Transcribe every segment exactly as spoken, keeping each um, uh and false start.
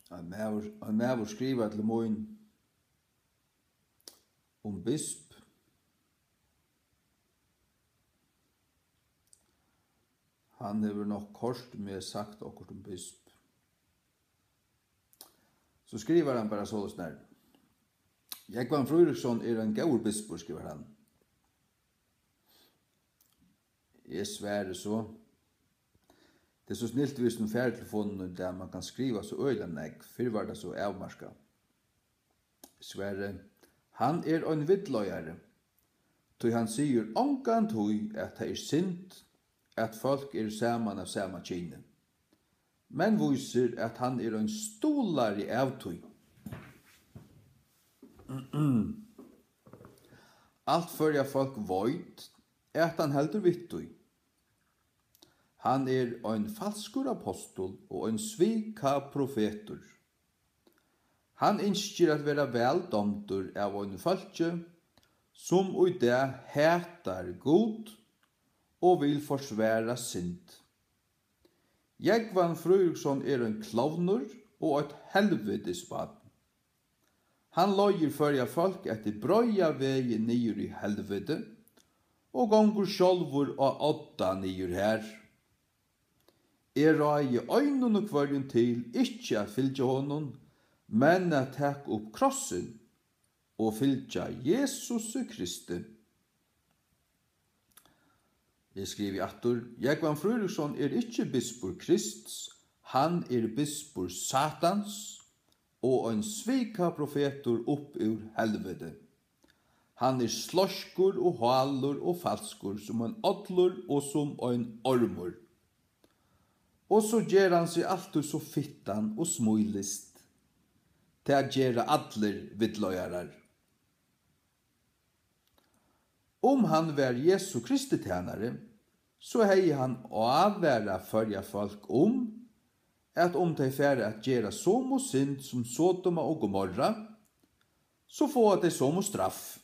Ein maður, ein maður skrivar til mín um bisp. Hann hevur nokk hoyrt meg sagt okkurt um bisp. So skrivar hann bara soleiðis nær. Jógvan Fríðriksson er ein góður bispur, skrivar hann. Eg svari so. Tað er so snilt við hesum fartelefonum í dag, mann kann skriva so øgiliga nógv. Fyrr var tað so avmarkað. Svari, hann er ein villleiðari, tí hann sigur ongantíð, at tað er synd, at fólk eru saman av sama kyni, men vísir, at hann er ein stuðlari av tí. Alt Føroya fólk veit, at hann heldur við tí. Hann er ein falskur apostul og ein svikaprofetur. Hann ynskir at vera væl dámdur av einum fólki, sum í dag hatar Gud og vil forsvara synd. Jógvan Fríðriksson er ein klovnur og eitt helvitisbarn. Hann leiðir Føroya fólk eftir breiða vegi niður í helviti og gongur sjálvur á odda niður har. Eg ráði einum og hvørjum til ikki at fylgja honum, men at taka upp krossin og fylgja Jesusi Kristi. Eg skrivi aftur, Jógvan Fríðriksson er ikki bispur Krists, hann er bispur Satans og ein svikaprofetur upp úr helviti. Hann er sleiskur og hálur og falskur sum ein ollur og sum ein ormur. Og so ger hann seg altíð so fittan og smílist. Tað gera allir villleiðarar. Um hann var Jesu Kristi tænari, so hevði hann ávarað Føroya fólk um, at um tey fara at gera somu synd sum Sodoma og Gomorra, so fáa tey somu straff,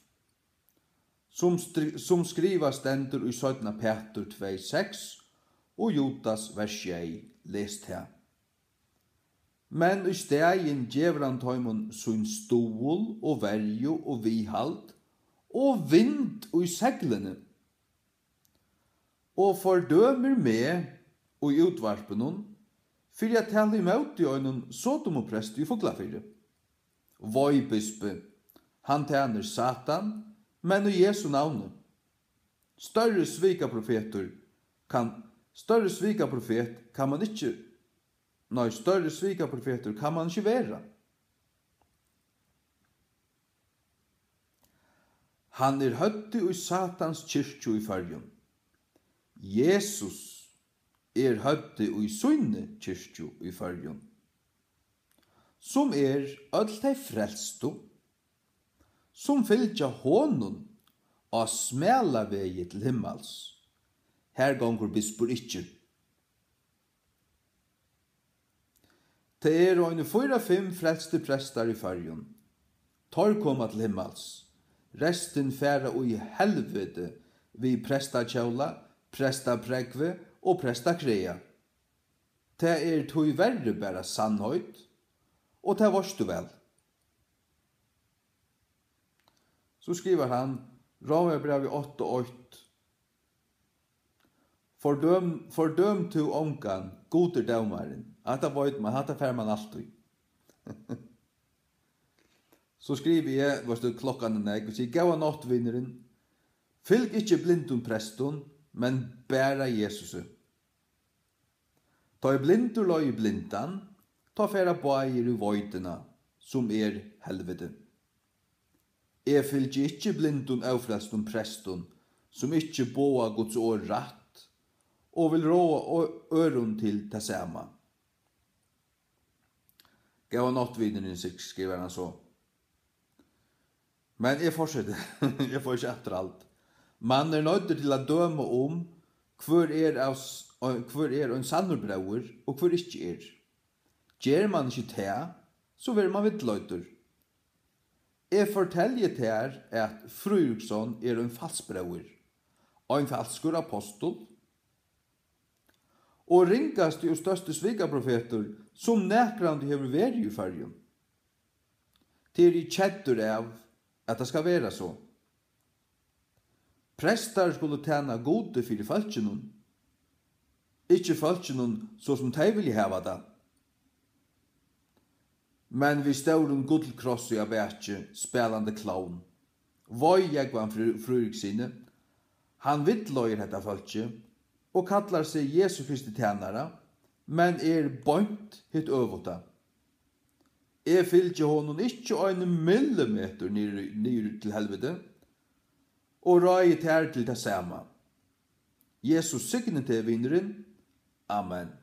sum stri-, sum skrivað stendur í seinna Pætur tvey seks og Judas vers sjey, les tað. Men í staðin gevur hann teimum sín stuðul og verju og viðhald og vind í seglini, og fordømir meg í útvarpinum fyri at tala ímóti einum Sodomupresti í Fuglafirði. Vei bispi, hann tænir Satan, men í Jesu navni. Størri svikaprofetur kann, størri svikaprofet kann mann ikki, nei, størri svikaprofetur kann mann ikki vera. Hann er høvdið í Satans kirkju í Føroyum. Jesus er høvdið í síni kirkju í Føroyum, sum er øll tey frelstu, sum fylgja honum á smala vegi til himmals. Har gongur bispur ikki. Tað eru eini fýra, fimm frelstir prestar í Føroyum. Teir koma til himmals. Restin fara í helviti við prestakjóla, prestaprógvi og prestakræði. Tað er tíverri bara sannheit, og tað veitst tú væl. So skrivar hann, Rómbrævið átta eitt, Fordøm, fordøm tú ongan, Gud er dómarin. Hatta veit mann, hatta fær mann altíð. So skrivi eg, veitst tú, klokkan er nógv, og sigi, Góða nátt, vinurin. Fylg ikki blindum prestum, men bara Jesusi. Tá ið blindur leiðir blindan, tá fara báðir í veitina, sum er helviti. Eg fylgi ikki blindum, ófrelstum prestum, sum ikki boða Guds orð rætt og vil ráða ø-, øðrum til tað sama. Góða nátt, vinurin, sig-, skrivar hann so. Men eg fortseti, eg fái ikki afturhald. Mann er noyddur til at døma um, hvør er av s-, hvør er ein sannur bróðir og hvør ikki er. Ger mann ikki tað, so verður mann villleiddur. Eg fortelji tær, at Fríðriksson er ein falsbróðir, ein falskur apostul, og ringasti og størsti svikaprofetur, sum nakrantíð hevur verið í Føroyum. Tað eri eg keddur av, at tað skal vera so. Prestar skulu tæna Gudi fyri fólkinum, ikki fólkinum, so sum tey vilja hava tað, men við stórum gullkrossi á baki, spælandi klovn. Vei Jógvan Frú-, Fríðrikssyni, hann villleiðir hetta fólkið og kallar seg Jesu Kristi tænara, men er beint hitt øvuta. Eg fylgi honum ikki ein millimetur niður, niður til helviti, og ráði tær til tað sama. Jesus signi teg, vinurin. Amen.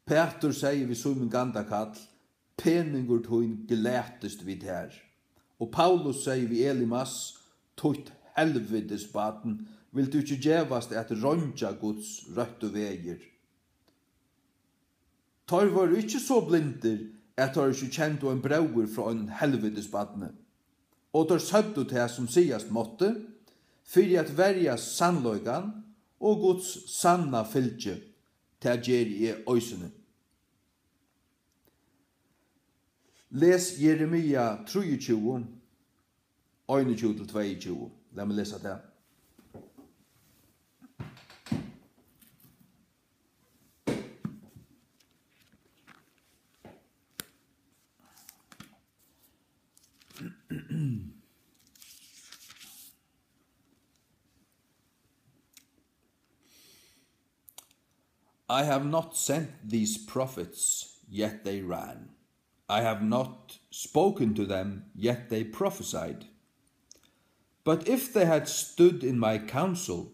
Pætur segði við Símun Gandakall: Peningur tín glatist við tær. Og Paulus segði við Elimas: Títt helvitis barn, vilt tú ikki gevast at royngja Guds røttu vegir? Teir vóru ikki so blindir, at teir ikki kendu ein bróður frá einum helvitis barni. Og teir søgdu tað, sum sigast mátti, fyri at verja sannleikan og Guds sanna fylgi. Tað geri eg eisini. Les Jeremia trýogtjúgu, einogtjúgu til tveyogtjúgu. Lat meg lesa tað. I have not sent these prophets, yet they ran. I have not spoken to them, yet they prophesied. But if they had stood in my counsel,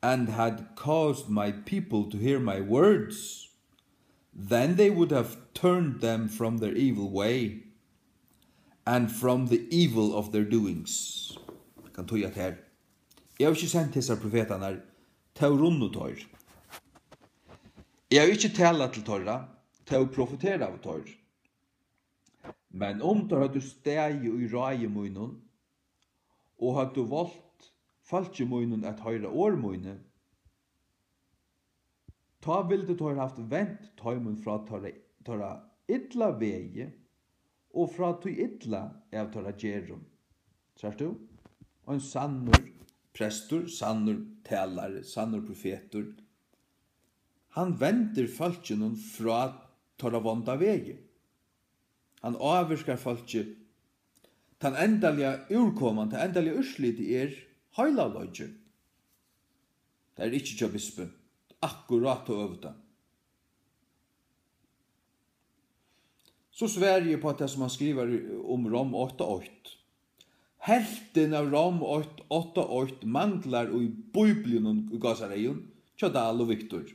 and had caused my people to hear my words, then they would have turned them from their evil way, and from the evil of their doings. Kann týða tað her. Eg havi ikki sent hesar profetarnar, tó runnu teir. Eg havi ikki talað til teirra, tó profeteraðu teir. Men um teir høvdu staðið í ráði mínum, og høvdu volt fólki mínum at hoyra orð míni, tá vildu teir havt vent teimum frá teirra, teirra illa vegi og frá tí illa av teirra gerðum. Sært tú? Ein sannur prestur, sannur talari, sannur profetur, hann vendir fólkinum frá teirra vonda vegi. Hann ávirkar fólkið. Tann endaliga úrkoman, tað endaliga úrslitið er heilagleiki. Tað er ikki hjá bispi. Akkurát tað øvuta. So svari eg upp á tað, sum hann skrivar í, um Rom átta eitt. Helvtin av Rom átta eitt manglar í Bíbliunum, í gásareygum, hjá Dahl og Victor.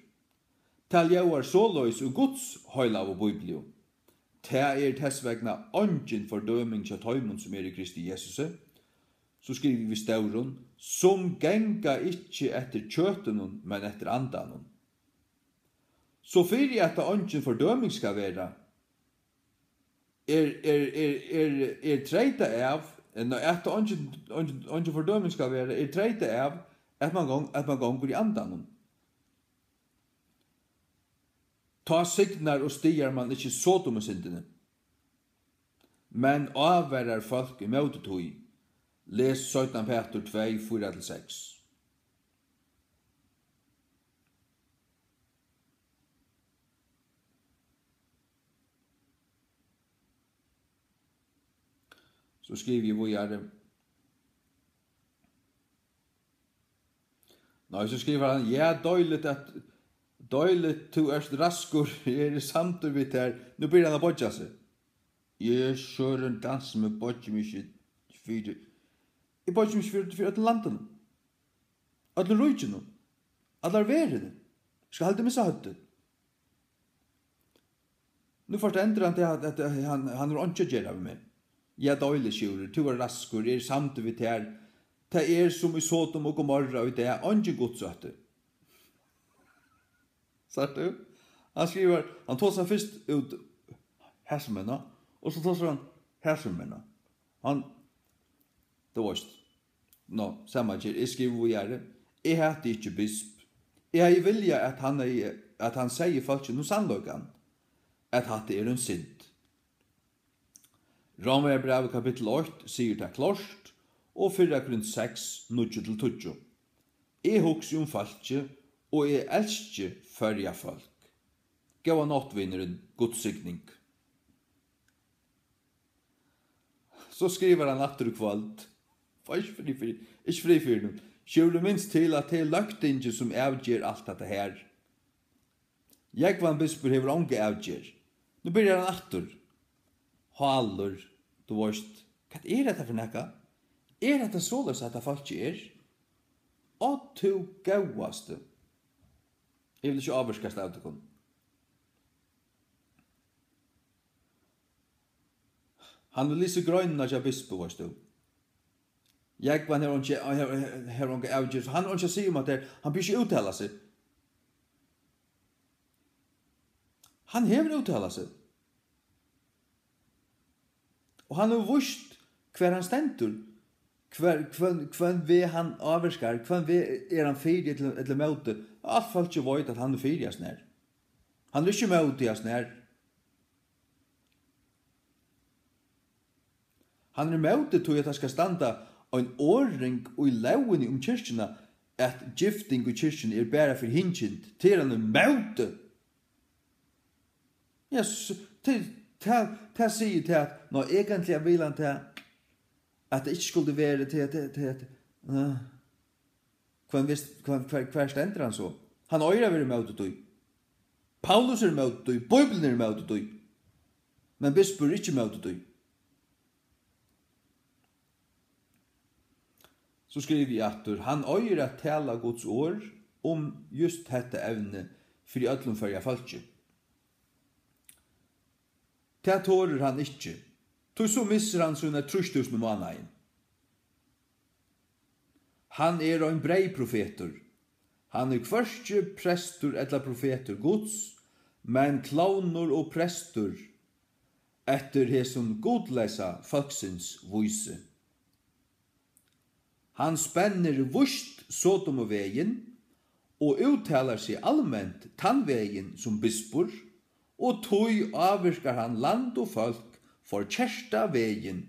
Tað ljóðar soleiðis í Guds heilagu Bíbliu: Tað er tess vegna eingin fordøming hjá teimum, sum eru í Kristi Jesusi, so skrivi við stórum, sum ganga ikki eftir kjøtinum, men eftir Andanum. So fyri at eingin fordøming skal vera, er, er, er, er, er treytað av, ella at eingin, eingin, eingin fordøming skal vera, er treytað av, at mann gong-, at mann gongur í Andanum. Tá signar og staðar mann ikki Sodomusyndini, men ávarar fólk ímóti tí. Les seinna Pætur tvey, fýra til seks. So skrivi eg víðari. Nei, so skrivar hann: Ja, deiligt at, deiligt, tú ert raskur, eg eri samdur við tær. Nú byrjar hann at boyggja seg. Eg, Søren Dansen, eg boyggi meg ikki fyri, eg boyggi meg ikki fyri, fyri øllum landinum, øllum ríkinum, allari verðini. Eg skal halda missa høvdið. Nú fyrst endur hann til, at, at hann, hann hevur einki at gera við meg. Ja, deiligt, Sjúrður, tú ert raskur, eg eri samdur við tær. Tað er sum í Sodom og Gomorra í dag, eingin Guds ótti. Sært tú? Hann skrivar, hann tosar fyrst út hasumegin, og so tosar hann hasumegin. Hann, tú veist, ná, sama ger, eg skrivi víðari. Eg hati ikki bisp. Eg hevði viljað, at hann hevði, at hann segði fólkinum sannleikan, at hatta er ein synd. Rómverjabrævið kapittul eitt sigur tað klárt, og fyrra Korint seks, níggju til tíggju. Eg hugsi um fólkið, og eg elski Føroya fólk. Góða nátt, vinurin. Guds signing. So skrivar hann aftur í kvøld. Fái ikki frí fyri, ikki frí fyri nú. Skulu minst til, at tað er løgtingið, sum avger alt hetta her. Jógvan bispur hevur onga avgerð. Nú byrjar hann aftur. Hálur, tú veist, hvat er hetta fyri nakað? Er hetta soleiðis, at hetta fólkið er? Á, tú góðasti. Eg vil ikki ávirkast av tykkum. Hann hevur lisið greinina hjá bispi, veist tú. Jógvan hevur einki, hevur, hevur onga avgerð, so hann hevur einki at siga um hatta her. Hann fer ikki at úttala seg. Hann hevur úttalað seg. Og hann hevur víst, hvar hann stendur. Hvar, hvønn, hvønn veg hann ávirkar, hvønn veg er hann fyri ella, ella móti. Alt fólkið veit, at hann er fyri hasum her. Hann er ikki móti hasum her. Hann er móti tí, at tað skal standa ein orðing í lógini um kirkjuna, at gifting í kirkjuni er bara fyri hinkynd. Tað er hann ímóti. Ja, s-, tað, tað, tað sigur tað, at, ná, eigentliga vil hann tað, at tað ikki skuldi verið, tað, tað, tað, tað, øh. Hvønn vist, hvønn, hvar, hvar stendur hann so? Hann eigur at vera ímóti tí. Paulus er ímóti tí, Bíblian er ímóti tí. Men bispur er ikki ímóti tí. So skrivi eg aftur, hann eigur at tala Guds orð um júst hetta evni fyri øllum Føroya fólki. Tað torir hann ikki, tí so missir hann sínar trýss túsund um mánaðin. Hann er ein breyðprofetur. Hann er hvørki prestur ella profetur Guds, men klovnur og prestur eftir hesum gudleysa fólksins vísi. Hann spennir víst Sodomuvegin og úttalar seg alment tann vegin sum bispur, og tí ávirkar hann land og fólk forkerta vegin.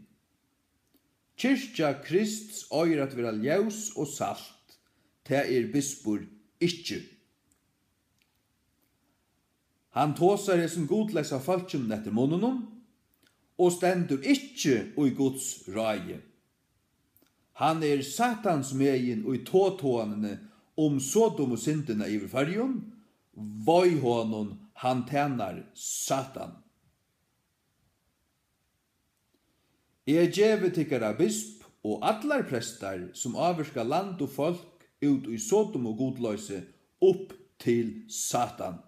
Kirkja Krists eigur at vera ljós og salt, tað er bispur ikki. Hann tosar hesum gudleysa fólkinum eftir munninum og stendur ikki í Guds ráði. Hann er Satans megin í totoganini um Sodomusyndina yvir Føroyum. Vei honum, hann tænar Satan. Eg gevi tykkara bisp og allar prestar, sum ávirka land og fólk út í Sodom og gudloysi, upp til Satan.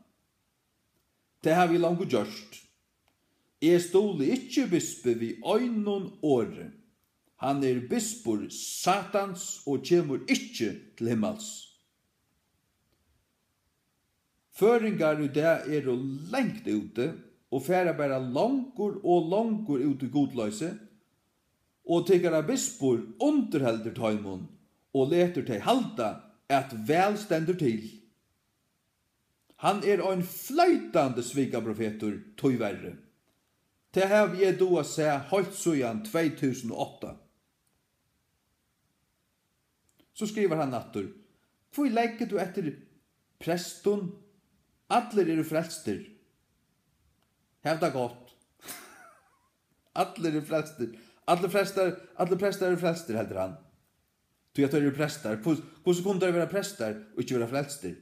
Tað havi eg longu gjørt. Eg stuðli ikki bispi við einum orði. Hann er bispur Satans og kemur ikki til himmals. Føroyingar í dag eru langt úti og fara bara longur og longur út í gudloysi, og tykkara bispur undirheldur teimum og letur tey halda, at væl stendur til. Hann er ein floytandi svikaprofetur, tíverri. Tað havi eg dugað sæð heilt síðan tvey túsund og átta. So skrivar hann aftur: Hví leggur tú eftir prestum? Allir eru frelstir. Hav tað gott. Allir eru frelstir. Allir prestar, allir prestar eru frelstir, heldur hann. Tí at teir eru prestar. Hvus-, hvussu kunnu teir vera prestar og ikki vera frelstir?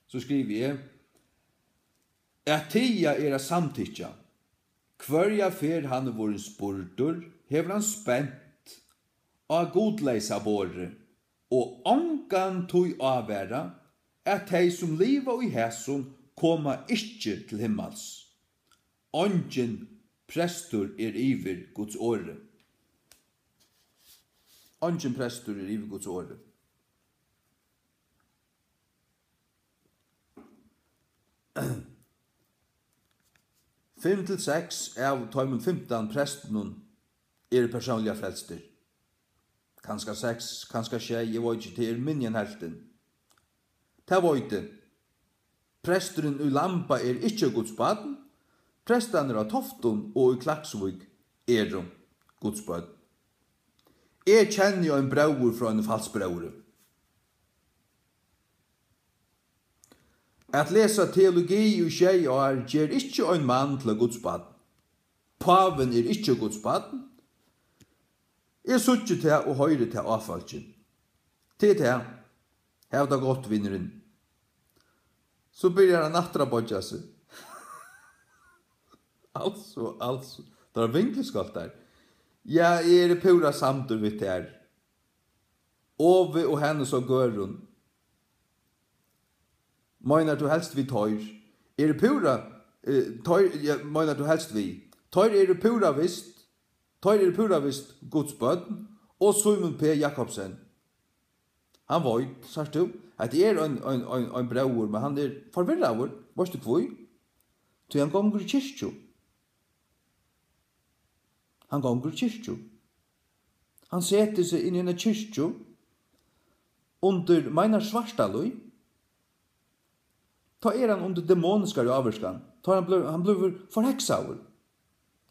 So skrivi eg: At tiga er at samtykkja. Hvørja ferð hann er vorðin spurdur, hevur hann spent á gudleysa borðið og ongantíð ávarað, at tey, sum liva í hasum, koma ikki til himmals. Eingin prestur er yvir Guds orði. Eingin prestur er yvir Guds orði. Fimm til seks av teimum fimtan prestunum eru persónliga frelstir. Kanska seks, kanska sjey, eg veit ikki, tað er minni enn helvtin. Tað veit eg. Presturin í Lamba er ikki Guds barn. Prestarnir á Toftum og í Klaksvík eru Guds børn. Eg kenni ein bróður frá einum falsbróðri. At lesa teologi í sjey ár ger ikki ein mann til Guds barn. Pávin er ikki Guds barn. Eg síggi tað og hoyri tað á fólki. Tað er tað. Hav tað gott, vinurin. So byrjar hann aftur at boyggja seg. Altso, altso. Tað er vingliskalt har. Ja, eg eri púra samdur við tær. Ove og Hannes og Gørun. Meinar tú helst við teir? Eru púra, eh, teir, ja, meinar tú helst við? Teir eru púra vist, teir eru púra vist Guds børn og Símun P. Jakobsen. Hann veit, sært tú, at tað er ein, ein, ein, ein bróðir, men hann er forvirraður. Veitst tú hví? Tí hann gongur í kirkju. Hann gongur í kirkju. Hann setir seg inn í eina kirkju undir Meinar Svartalíð. Tá er hann undir demoniskari ávirkan. Tá er hann blív-, hann blívur forheksaður,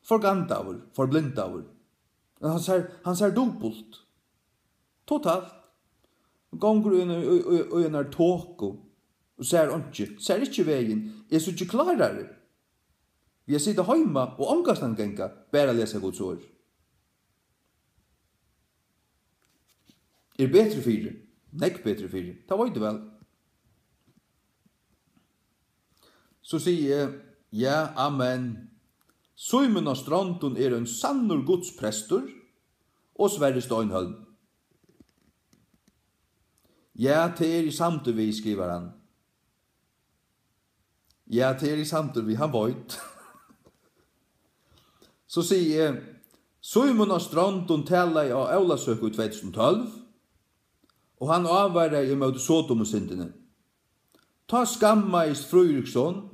forgandaður, forblindaður. Hann sær, hann sær dupult. Totalt. Gongur í, í, í, í einari toku og sær einki. Sær ikki vegin. Eg síggi klárari. Við at sita heima og ongastaðni ganga, bara lesa Guds orð. Er betri fyri. Nógv betri fyri. Tað veit eg væl. So sigi eg, ja, amen. Símun á Strondum er ein sannur Guds prestur og Sverri Steinholm. Ja, tað eri eg samdur við, skrivar hann. Ja, tað eri eg samdur við, hann veit. So sigi eg, Símun á Strondum talaði á Ólavsøku í tvey túsund og tólv, og hann ávaraði ímóti Sodomusyndini. Tá skammaðist Fríðriksson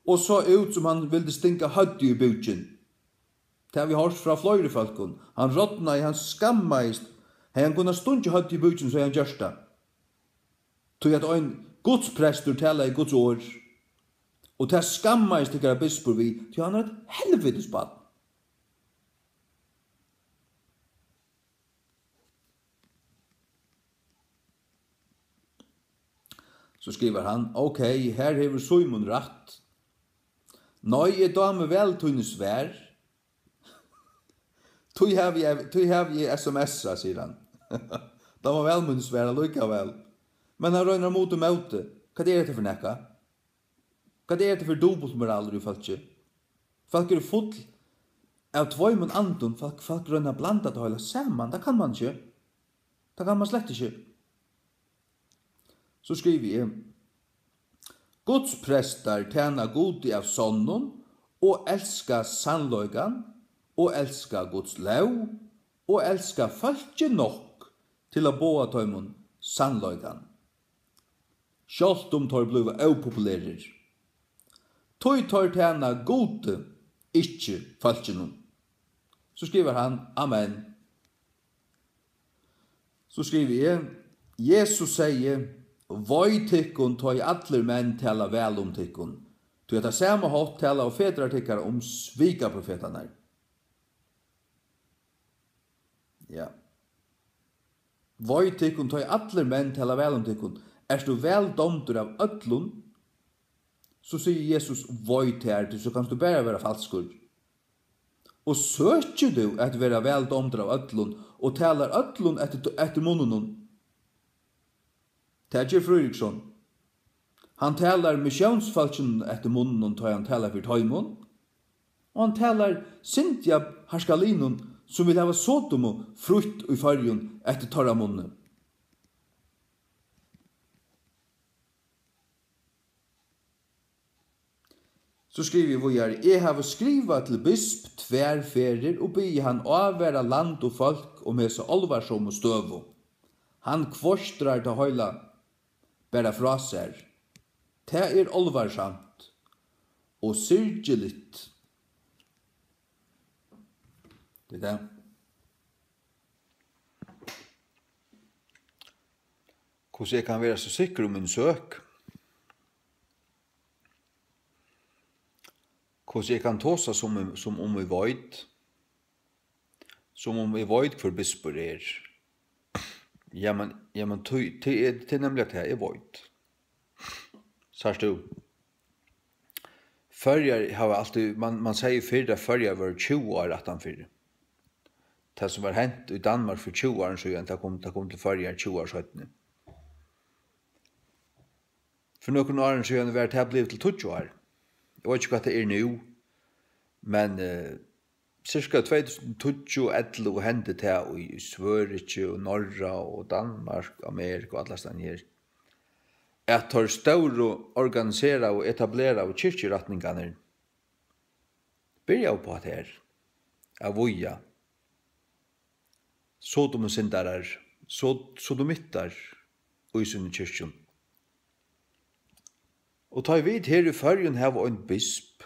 og sá út, sum hann vildi stinga høvdið í búkin. Tað havi eg hoyrt frá fleiri fólkum. Hann rodnaði, hann skammaðist. Hevði hann kunnað stungið høvdið í búkin, so hevði hann gjørt tað. Tí at ein gudsprestur talaði Guds orð, og tað skammaðist tykkara bispur við, tí hann er eitt helvitis barn. So skrivar hann, ok, her hevur Símun rætt. Nei, eg dámi væl tíni svar. Tí havi eg, tí havi eg S M S-að, sigur hann. Dámar væl míni svar allíkavæl. Men hann roynir at muta ímóti. Hvat er hetta fyri nakað? Hvat er hetta fyri dupultmoralur í fólki? Fólk eru full av tveimum andum. Fólk, fólk royna at blanda tað heila saman. Tað kann mann ikki. Tað kann mann slett ikki. So skrivi eg, Guds prestar tæna Gudi av sonnum og elska sannleikan og elska Guds lóg og elska fólki nokk til at boða teimum sannleikan, sjálvt um teir blíva ópopulerir. Tí teir tæna Gudi, ikki fólkinum. So skrivar hann, amen. So skrivi eg, Jesus segði, vei tykkum, tá ið allir menn tala væl um tykkum, tí at á sama hátt talaðu fedrar tykkara um svikaprofetarnar. Ja. Vei tykkum, tá ið allir menn tala væl um tykkum. Ert tú væl dámdur av øllum, so sigur Jesus, vei tær, tí so kanst tú bara vera falskur. Og søkir tú at vera væl dámdur av øllum, og talar øllum eftir, eftir munninum, tað ger Fríðriksson. Hann talar missiónsfólkinum eftir munninum, tá ið hann talar fyri teimum, og hann talar syndja harkalinum, sum vil hava Sodomu frítt í Føroyum, eftir teirra munni. So skrivi eg víðari, eg havi skrivað til bisp tvær ferðir og biðið hann ávara land og fólk um hesa álvarsomu støðu. Hann kveistrar tað heila bara frá sær. Tað er álvarsamt og syrgiligt. Tað er tað. Hvussu eg kann vera so sikkur um mín søk? Hvussu eg kann tosa sum, sum um eg veit? Sum um eg veit, hvør bispur er. Jamen, jamen, tí, tí er, tí er nemliga tað, eg veit. Sært tú? Føroyar hava altíð, man, man segði fyrr, at Føroyar vóru tjúgu ár aftanfyri. Tað, sum var hent í Danmark fyri tjúgu árum síðan, tað kom, tað kom til Føroyar tjúgu ár seinni. Fyri nøkrum árum síðan var tað blivið til tíggju ár. Eg veit ikki, hvat tað er nú, men, eh, sirka tvey túsund og tíggju og ellivu hendi tað í, í Svøríki og Norra og Danmark, Amerika og allastaðni her, at teir stóru, organiseraðu, etableraðu kirkjurætningarnir byrjaðu upp á tað her, at víga sodomusyndarar, so-, sodomittar í sínum kirkjum. Og tá ið vit her í Føroyum hava ein bisp,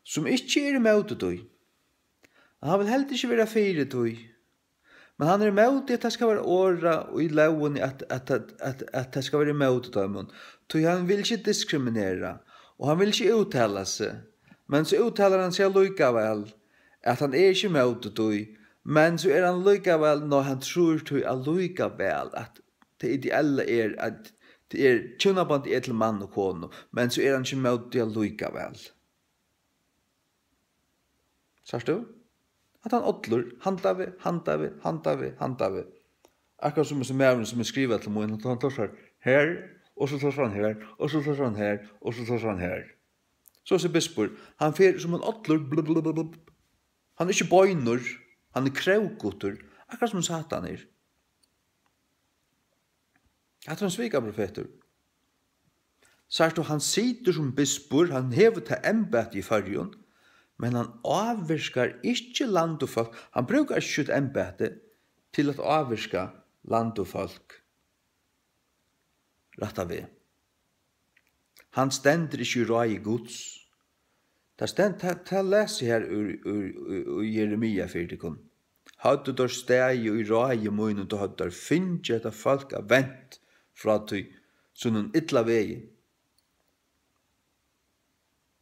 sum ikki er ímóti tí, hann vil heldur ikki vera fyri tí, men hann er ímóti, at tað skal vera orðað í lógini, at, at, at, at, at tað skal vera ímóti teimum, tí hann vil ikki diskriminera, og hann vil ikki úttala seg, men so úttalar hann seg allíkavæl, at hann er ikki ímóti tí, men so er hann allíkavæl, ná, hann trýr tí allíkavæl, at tað ideella er, at tað er, hjúnabandið er til mann og konu, men so er hann ikki ímóti tí allíkavæl. Sært tú? At hann allur, handan veg, handan veg, handan veg, handan veg. Akkurát sum hesin maðurin, sum er skrivað til mín, hann tosar her, og so tosar hann her, og so tosar hann her, og so tosar hann her. So er bispur, hann fer sum ein allur, blub, blub, blub, blub. Hann er ikki beinur, hann er krókutur, akkurát sum Satan er. Hatta er ein svikaprofetur. Sært tú, hann situr sum bispur, hann hevur tað embæti í Føroyum, men hann ávirkar ikki land og fólk. Hann brúkar ikki sítt embæti til at ávirka land og fólk rætta veg. Hann stendur ikki í ráði Guds. Tað stend-, tað, tað lesi eg her úr, úr, úr, úr Jeremia fyri tykkum. Høvdu teir staðið í ráði mínum, tá høvdu teir fingið hetta fólk at vent frá tí sínum illa vegi.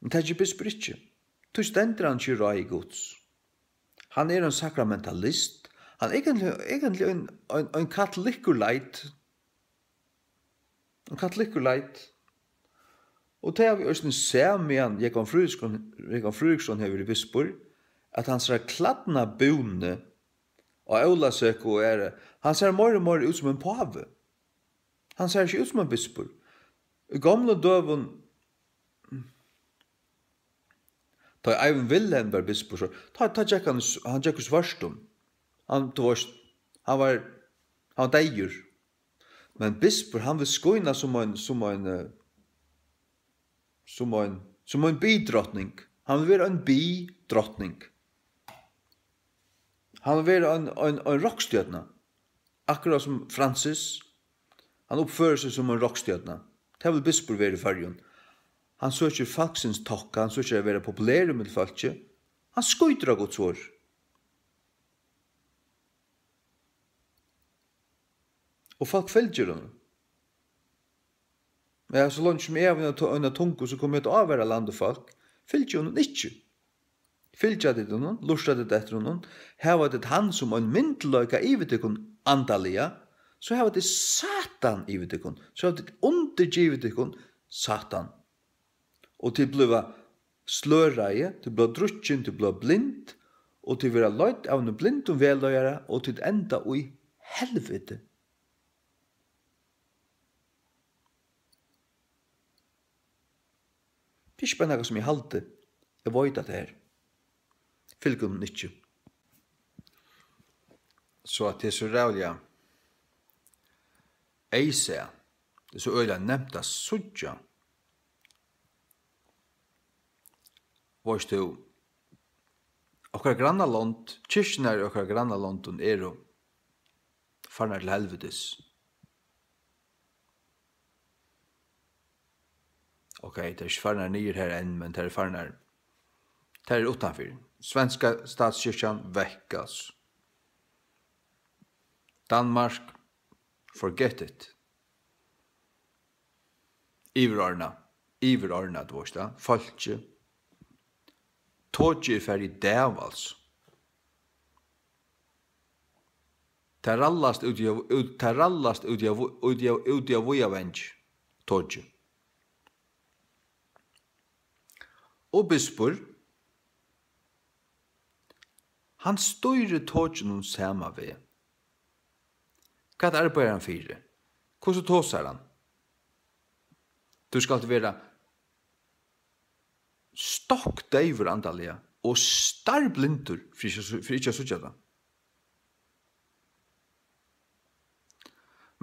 Men tað ger bispur ikki. Tí stendur hann ikki í ráði Guds. Hann er ein sakramentalist. Hann er eigentliga, eigentliga ein, ein, ein katolikkur light. Ein katolikkur light. Og tað havi eg eisini sæð, meðan Jógvan Fríðriksson, Jógvan Fríðriksson hevur verið bispur, at hansara klædnabúni á Ólavsøku og er, hann sær meira og meira út sum ein pávi. Hann sær ikki út sum ein bispur. Í gomlum døgum, tá Eivind Wilhelm var bispur, so, tá, tá gekk hann í s-, hann gekk í svørtum. Hann, tú veist, hann var, hann var deyður. Men bispur, hann vil skína sum ein, sum ein, eh, sum ein, sum ein bidrotning. Hann vil vera ein bidrotning. Hann vil vera ein, ein, ein rokkstjørna. Akkurát sum Francis, hann uppførir seg sum ein rokkstjørna. Tað vil bispur vera í Føroyum. Hann søkir fólksins tokka, hann søkir at vera populerur millum fólkið. Hann skýtur á Guds orð. Og fólk fylgir honum. Ja, so leingi sum eg havi eina tu-, eina tungu, so komi eg at ávara land og fólk. Fylgi honum ikki. Fylgja tit honum, lurta tit eftir honum, hava tit hann sum ein myndugleika yvir tykkum andaliga, so hava tit Satan yvir tykkum, so hava tit undirgivið tykkum Satan. Og tit blíva sløraði, tit blíva drukkin, tit blíva blind, og tit verða leidd av einum blindum vegleiðara, og tit enda í helviti. Tað er ikki bara nakað, sum eg haldi. Eg veit, at tað er. Fylg honum ikki. So at tað er so ræðuliga eyðsæð, tað er so øgiliga nemt at síggja. Veitst tú, okkara grannalond, kirkjurnar í okkara grannalondum eru farnar til helvitis. Ok, tær eru ikki farnar niður har enn, men tær eru farnar, tær eru uttanfyri. Svenska statskirkjan vekk, altso. Danmark, Forget it. Yvirordnað, yvirordnað, tú veist tað, fólkið. Tokið er farið í dav, altso. Tað rallast úti á, út, tað rallast úti á, úti á, úti á víðavangi, tokið. Og bispur, hann stýrir tokinum sama veg. Hvat arbeiðir hann fyri? Hvussu tosar hann? Tú skalt vera stokkdeyvur andaliga og starblindur fyri ikki at, fyri ikki at síggja tað.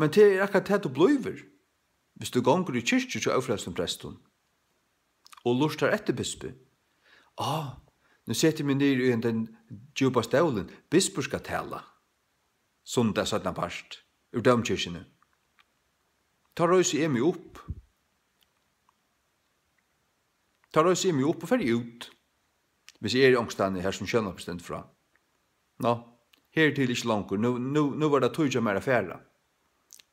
Men tað er akkurát tað, tú blívur, viss tú gongur í kirkju hjá ófrelstum prestum og lurtar eftir bispi. Á, nú seti eg meg niður í den djúpa stólin. Bispur skal tala. Sunnudag seinnapart úr dómkirkjuni. Tá reisi eg meg upp. Tá reisi eg meg upp og fari út, viss eg eri onkustaðni har, sum sjónvarpið stendur frá. Ná, her til ikki longur. Nú, nú, nú var tað tíð hjá mær at fara.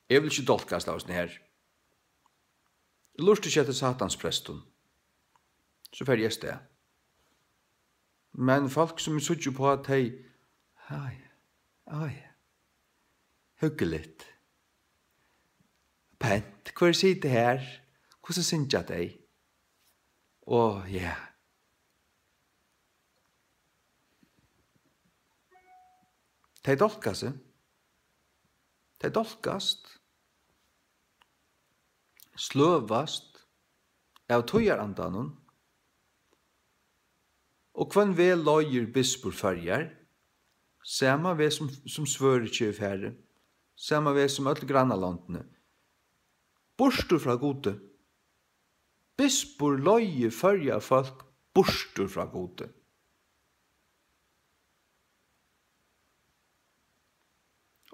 Eg vil ikki dálkast av hesum her. Eg lurti ikki eftir Satans prestum. So fari eg avstað. Men fólk, sum eg síggi upp á, tey, ai, ai, hugguligt. Pent, hvør situr her? Hvussu syngja tey? Og ja. Tey dálka seg. Tey dálkast, sløvast av tíðarandanum. Og hvønn veg leiðir bispur Føroyar? Sama veg sum, sum Svøríki er farið, sama veg sum øll grannalondini. Burtur frá Gudi. Bispur leiðir Føroya fólk burtur frá Gudi.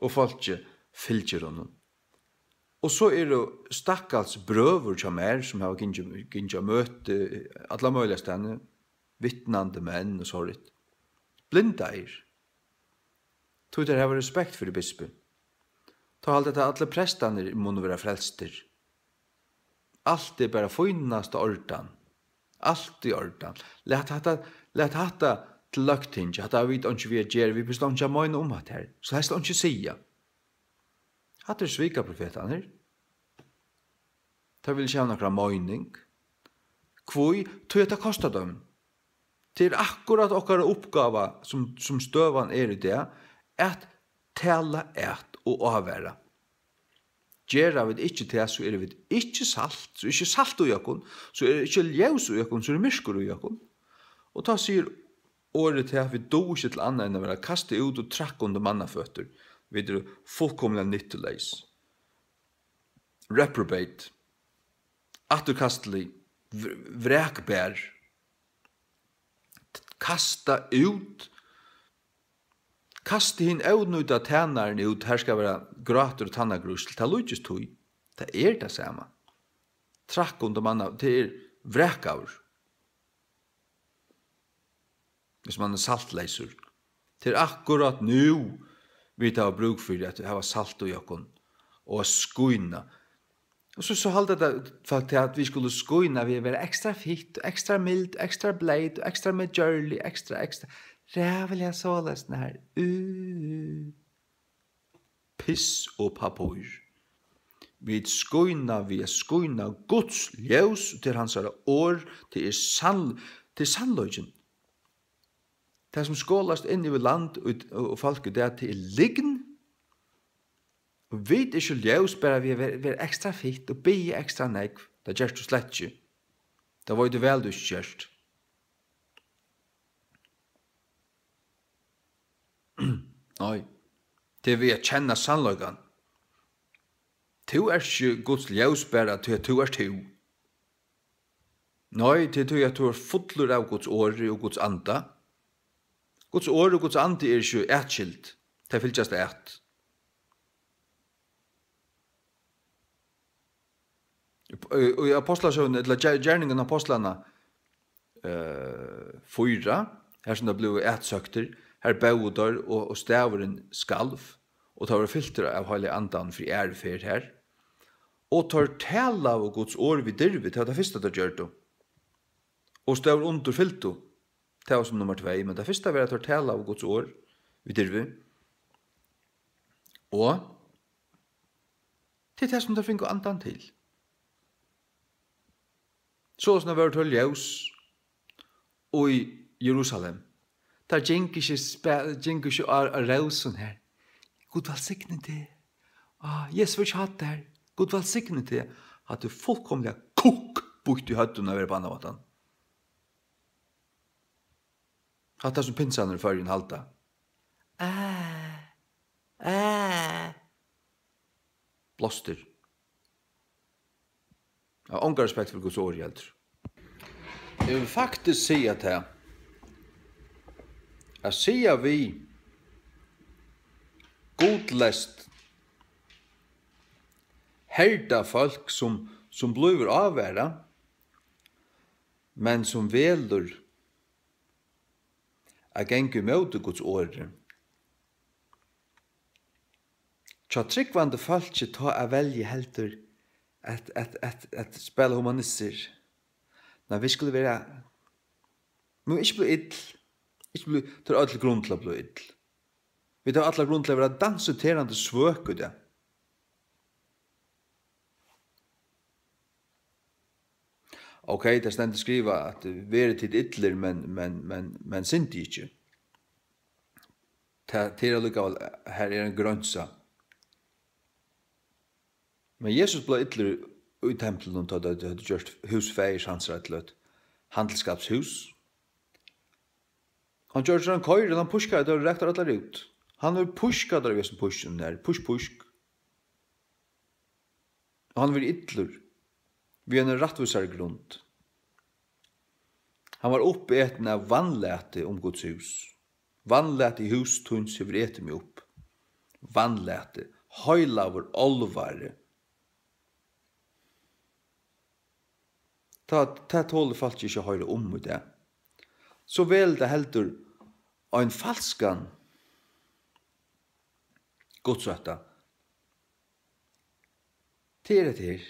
Og fólkið fylgir honum. Og so eru stakkals brøður hjá mær, sum hava gingið, gingið á møti alla møguliga staðni, vitnandi menn og sovorðið, blindaðir. Tí teir hava respekt fyri bispi. Tá halda teir, at allir prestarnir munnu vera frelstir. Alt er bara fínasta ordan. Alt í ordan. Lat hatta, lat hatta til løgtingið, hatta hava vit einki við at gera, vit behøva einki at meina um hatta her. So helst einki siga. Hatta eru svikaprofetarnir. Teir vilja ikki hava nakra meining. Hví? Tí at tað kostar teimum. Tað er akkurát okkara uppgáva, sum, sum støðan er í dag, at tala at og ávara. Gera vit ikki tað, so eru vit ikki salt, so er ikki salt í okkum, so er ikki ljós í okkum, so er myrkur í okkum. Og tá sigur orðið tað, at vit duga ikki til annað enn at vera kastað út og trakka undir mannaføtur. Vit eru fullkomiliga nyttuleys. Reprobate. Afturkastilig. Vr-, vrakbar. Kasta út. Kasta hin ónýta tænaran út. Har skal vera grátur og tannagrýsl. Tað líkist tí. Tað er tað sama. Trakk undir manna, tað er vrakaður. Hvis man er saltleysur. Tað er akkurát nú, vit hava brúk fyri at hava salt í okkum og at skína. Og so, so halda tað fólk til, at vit skulu skína við at vera ekstra fitt og ekstra mild og ekstra bleyt og ekstra medgjørlig, ekstra, ekstra, ræðuliga soleiðis her. Uh. Piss og pappír. Vit skína við at skína Guds ljós, tað er hansara orð, tað er sann-, tað er sannleikin. Tað, sum skolast inn yvir land og, og fólk í dag, tað er lygn. Og vit eru ikki ljós bara við at vera, vera ekstra fitt og biðja ekstra nógv. Tað gert tú slett ikki. Tað veit tú væl, tú ikki gert. Nei, tað er við at kenna sannleikan. Tú ert ikki Guds ljós bara tí at tú ert tú. Nei, tað er tí at tú ert fullur av Guds orði og Guds anda. Guds orð og Guds andi er ikki atskild. Tey fylgjast at. Í, í Apostlasøguni, ella Gjer-, Gerningar Apostlanna, eh, fýra, har sum teir blivu atsøktir, har bóðu teir, og, og staðurin skalv, Og teir vóru fyltir av Heilaga Andanum fyri aðru ferð har. Og teir talaðu Guds orð við dirvi, tað var tað fyrsta, teir gjørdu. Og stór undur fylgdu, tað var sum nummar tvey, men tað fyrsta var, at teir talaðu Guds orð við dirvi. Og tað er tað, sum teir fingu andan til. Soleiðis vóru teir ljós í Jerusalem. Teir gingu ikki spe-, gingu ikki á, á rósum har. Gud vælsigni teg. Á, Jesus vil ikki hava teg har. Gud vælsigni teg. Hatta er fullkomiliga kukk býtt í høvdinum at vera barnaváttan. Hatta sum pinsarnir í Føroyum halda. Æ, æ. Blástur. Eg havi ongan respekt fyri Guds orði heldur. Eg vil faktiskt siga tað, at siga við gudleyst herda fólk, sum, sum blívur ávara, men sum velur at ganga ímóti Guds orði. Hjá trúgvandi fólki tá at velja heldur at, at, at, at spæla humanistir. Nei, vit skulu vera, men ikki blíva ill. Ikki blíva, tað er øll grund til at blíva ill. Vit hava allar grund til at vera dansuterandi svøk í dag. Ok, tað stendur skrivað, at verið tit illir, men, men, men, men syndið ikki. Tað, tað er allíkavæl, har er ein grensa. Men Jesus bleiv illur í templinum, tá teir høvdu gjørt hús faðirs hansara til eitt handilsskapshús. Hann gjørdi sær ein koyr, hann pískaði teir og rakti teir allar út. Hann hevur pískað teir við hesum pískinum har, písk, písk. Og hann verið illur við eini rættvísari grund. Hann var uppetin av vanlæti um Guds hús. Vanlæti hús tíns hevur etið meg upp. Vanlæti, heilagur álvari. Tá, tað tolir fólk ikki at hoyra um í dag. So velur tað heldur ein falskan gudsótta. Tað er hetta her.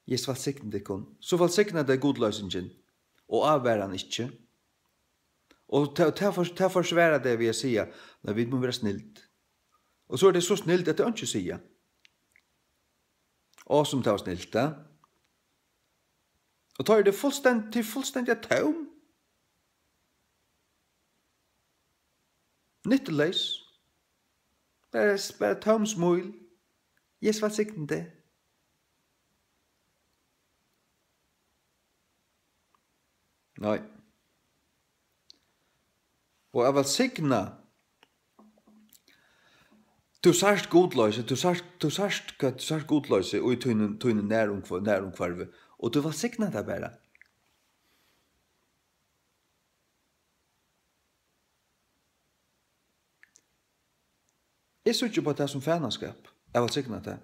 Jesus vælsigni tykkum. So vælsignar tað gudloysingin og ávarar hann ikki. Og tað, tað, for, tað forsvarar tey við at siga, nei, vit mugu vera snild. Og so eru tey so snild, at tey einki siga. Á, sum tað var snilt, ja. Og tá eru tey fullstend-, tey fullstendiga tóm. Nyttuleys. Bara, bara tóm smíl. Jesus vælsigni teg. Nei. Og at vælsigna, tú sært gudloysi, tú sært, tú sært, hvat, tú sært gudloysi í tínum, tínum nærumhvør-, nærumhvørvi, og tú vælsignar tað bara. Eg síggi upp á tað sum fanaskap, at vælsigna tað.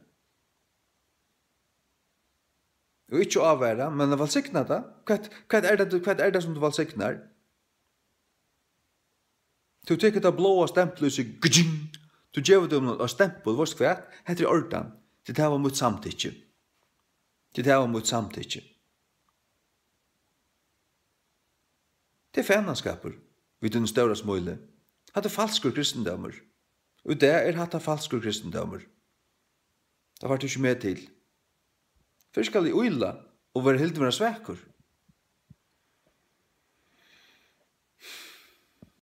Og ikki ávara, men at vælsigna tað. Hvat, hvat er tað, hvat er tað, sum tú vælsignar? Tú tekur tað bláa stemplið og sigur, gudjing! Tú gevur teimum eitt stempul, veitst hvat? Hetta er í ordan. Tit hava mítt samtykki. Tit hava mítt samtykki. Tað er fanaskapur, við tínum stóra smíli. Hatta er falskur kristindómur. Í dag er hatta falskur kristindómur. Tað fært tú ikki meg til. Fyrst skal eg ýla og vera hildin vera svakur.